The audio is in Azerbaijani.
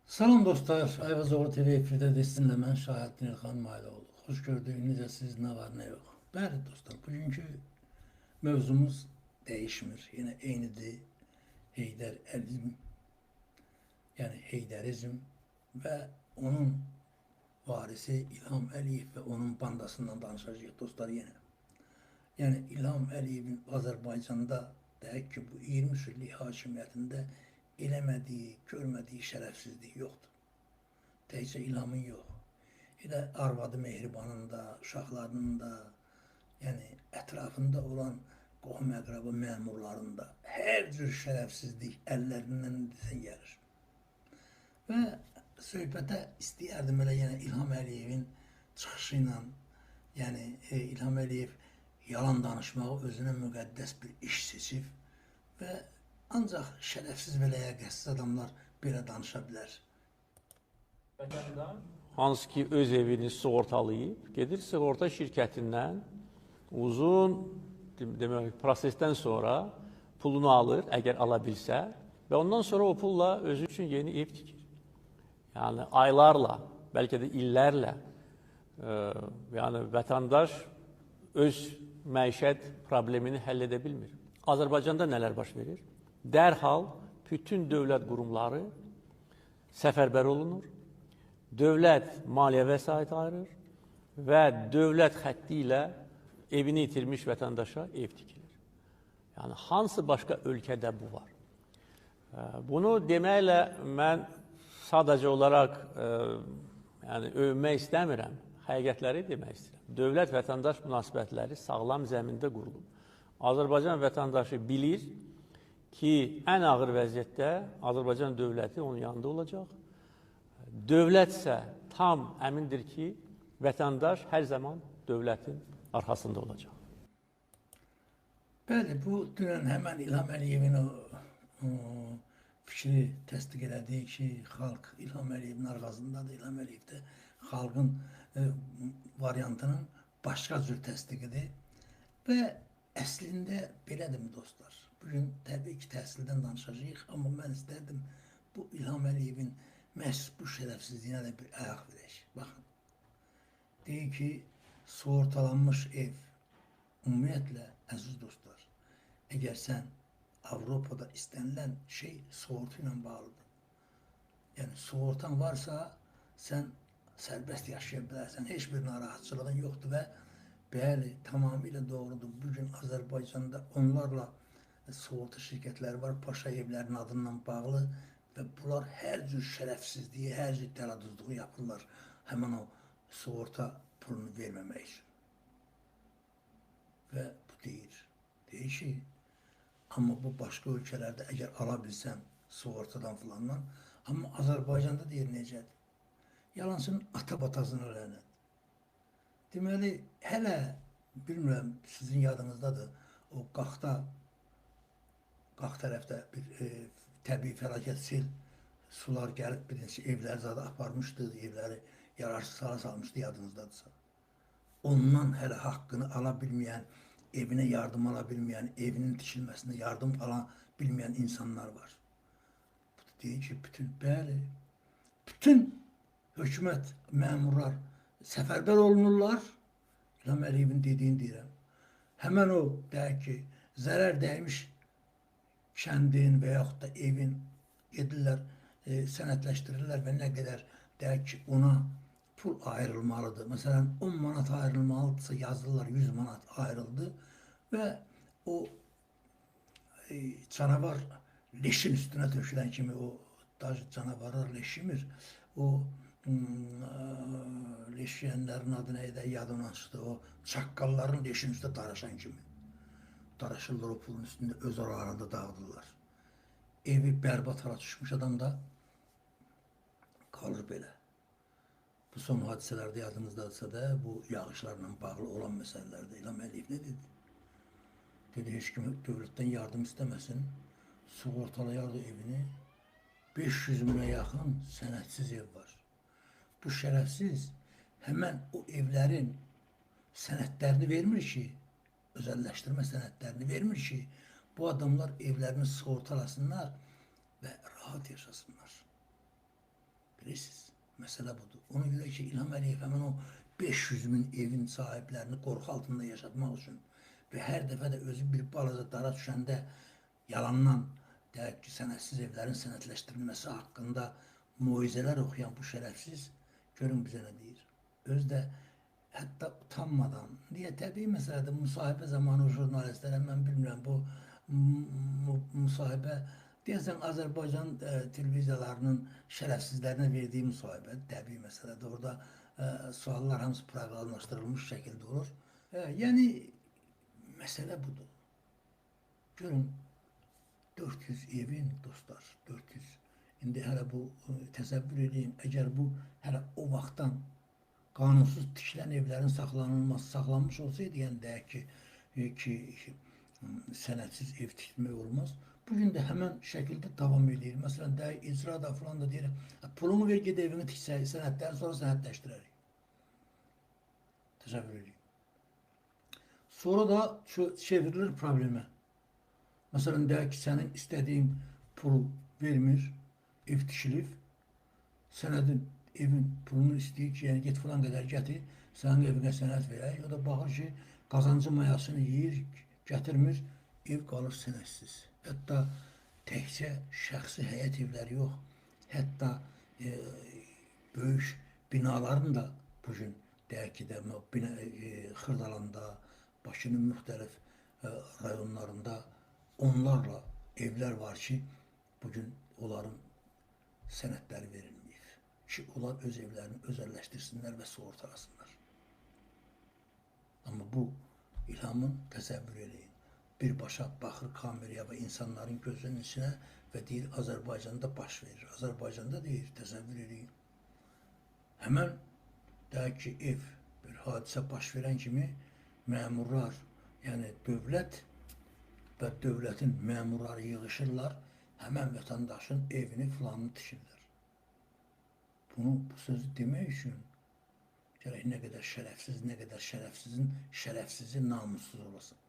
Salam dostlar, Ayvazoğlu TV efirdə sizinlə mən Şahaddin İlxan Maylıoğlu. Xoş gördük, necə siz, nə var, nə yox. Bəli dostlar, bugünkü mövzumuz dəyişmir. Yenə eynidir. Heydər Əlizm, yəni Heydərizm və onun varisi İlham Əliyev və onun bandasından danışacağıq dostlar yenə. Yəni İlham Əliyevin Azərbaycanda deyək ki, bu 23 illik hakimiyyətində eləmədiyi, görmədiyi şərəfsizlik yoxdur. Təkcə İlhamın yox. Elə arvadı Mehribanın da, uşaqlarının da, yəni ətrafında olan qohum-əqraba məmurların da hər cür şərəfsizlik əllərindən desən gəlir. Və söhbətə istəyərdim elə yenə İlham Əliyevin çıxışı ilə, yəni İlham Əliyev yalan danışmağı özünə müqəddəs bir iş seçib və ancaq şərəfsiz və ləyaqətsiz adamlar belə danışa bilər. Hansı ki öz evini sığortalayıb, gedir sığorta şirkətindən uzun demək, prosesdən sonra pulunu alır, əgər ala bilsə, və ondan sonra o pulla özü üçün yeni ev tikir. Yəni aylarla, bəlkə də illərlə, yəni vətəndaş öz məişət problemini həll edə bilmir. Azərbaycanda nələr baş verir? Dərhal bütün dövlət qurumları səfərbər olunur, dövlət maliyyə vəsaiti ayırır və dövlət xətti ilə evini itirmiş vətəndaşa ev tikilir. Yəni, hansı başqa ölkədə bu var? Bunu deməklə mən sadəcə olaraq yəni, övünmək istəmirəm, həqiqətləri demək istəyirəm. Dövlət-vətəndaş münasibətləri sağlam zəmində qurulub. Azərbaycan vətəndaşı bilir ki, ən ağır vəziyyətdə Azərbaycan dövləti onun yanında olacaq. Dövlət isə tam əmindir ki, vətəndaş hər zaman dövlətin arxasında olacaq. Bəli, bu dünən həmən İlham Əliyevin o fikri təsdiq elədiyi ki, xalq İlham Əliyevin arxasındadır. İlham Əliyev də xalqın variantının başqa cür təsdiqidir. Və əslində belədirmi dostlar? Bugün təbii ki, təhsildən danışacağıq, amma mən istərdim bu İlham Əliyevin məhz bu şərəfsizliyinə də bir ayaq verək. Baxın, deyir ki, sığortalanmış ev, ümumiyyətlə, əziz dostlar, əgər sən Avropada istənilən şey sığorta ilə bağlıdır. Yəni, sığortan varsa, sən sərbəst yaşaya bilərsən, heç bir narahatçılığın yoxdur və bəli, tamamilə doğrudur. Bugün Azərbaycanda onlarla sığorta şirkətləri var, paşa evlərinin adından bağlı və bunlar hər cür şərəfsizliyi, hər cür dələduzluğu yapırlar həmin o sığorta pulunu verməmək üçün. Və bu deyir ki, amma bu başqa ölkələrdə əgər ala bilsəm sığortadan filandan, amma Azərbaycanda deyir necədir? Yalancının ata-batasını lənət. Deməli, hələ bilmirəm, sizin yadınızdadır, o qaq tərəfdə bir təbii fəlakət sil, sular gəlib bir neçə evləri zadı aparmışdı, evləri yararsız hala salmışdı, yadınızdadırsa. Ondan hələ haqqını ala bilməyən, evinə yardım ala bilməyən, evinin tikilməsinə yardım ala bilməyən insanlar var. Bu da deyir ki, bütün, bəli, bütün hökumət, məmurlar səfərbər olunurlar. İlham Əliyevin dediyini deyirəm. Həmən o, deyək ki, zərər dəymiş kəndin və yaxud da evin edirlər, sənədləşdirirlər və nə qədər deyək ki, ona pul ayrılmalıdır. Məsələn, 10 manat ayrılmalıdırsa, yazırlar 100 manat ayrıldı və o canavar leşin üstünə tökülən kimi, o canavarlar leşimir, o leşiyənlərin adı nə idi, yadımdan çıxdı, o çaqqalların leşin üstə daraşan kimi. Daraşırlar o pulun üstündə, öz aralarında dağıdırlar. Evi bərbad hala düşmüş adam da kalır belə. Bu son hadisələrdə yadınızdadırsa da, bu yağışlarla bağlı olan məsələlərdə İlham Əliyev nə dedi? Dedi, heç kim dövlətdən yardım istəməsin, sığortalayardı evini, 500 minə yaxın sənədsiz ev var. Bu şərəfsiz həmən o evlərin sənədlərini vermir ki, özəlləşdirmə sənədlərini vermir ki, bu adamlar evlərini sığortalasınlar və rahat yaşasınlar. Bilirsiniz, məsələ budur. Ona görə ki, İlham Əliyev həmin o 500 min evin sahiblərini qorxu altında yaşatmaq üçün və hər dəfə də özü bir balaca dara düşəndə yalandan deyək ki, sənədsiz evlərin sənədləşdirilməsi haqqında moizələr oxuyan bu şərəfsiz görün bizə nə deyir. Özü də hətta utanmadan, niyə təbii məsələdir, müsahibə zamanı jurnalistlərə mən bilmirəm bu müsahibə deyəsən Azərbaycan televiziyalarının şərəfsizlərinə verdiyi müsahibə təbii məsələdir. Orada suallar hamısı proqramlaşdırılmış şəkildə olur. Yəni məsələ budur. Görün 400 evin dostlar, 400. İndi hələ bu təsəvvür edin, əgər bu hələ o vaxtdan qanunsuz tikilən evlərin saxlanılması saxlanmış olsaydı, yəni deyək ki, sənədsiz ev tikmək olmaz. Bugün də həmən şəkildə davam edir. Məsələn, deyək, icra da filan da deyir, pulumu ver, ged evini tiksə, sənədləri sonra sənədləşdirərik. Təsəvvür edin. Sonra da çevrilir problemə. Məsələn, deyək ki, sənin istədiyin pulu vermir, ev tikilib, sənədin, evin pulunu istəyir ki, yəni get filan qədər gətir, sənin evinə sənəd verək. O da baxır ki, qazancı mayasını yeyir, gətirmir, ev qalır sənədsiz. Hətta təkcə şəxsi həyət evləri yox, hətta böyük binaların da bugün deyək ki, də, Xırdalanda, Bakının müxtəlif rayonlarında onlarla evlər var ki, bugün onların sənədləri verilməyib ki, onlar öz evlərini özəlləşdirsinlər və sığortalasınlar. Amma bu İlhamın təsəvvür eləyin. Birbaşa baxır kameraya və insanların gözünün içinə və deyir, Azərbaycanda baş verir. Azərbaycanda deyir, təsəvvür eləyin. Həmən deyək ki, ev bir hadisə baş verən kimi məmurlar, yəni dövlət və dövlətin məmurları yığışırlar, həmən vətəndaşın evini filanını tikirlər. Bunu, bu sözü demək üçün gərək nə qədər şərəfsiz, nə qədər şərəfsizin şərəfsizi namussuz olasın.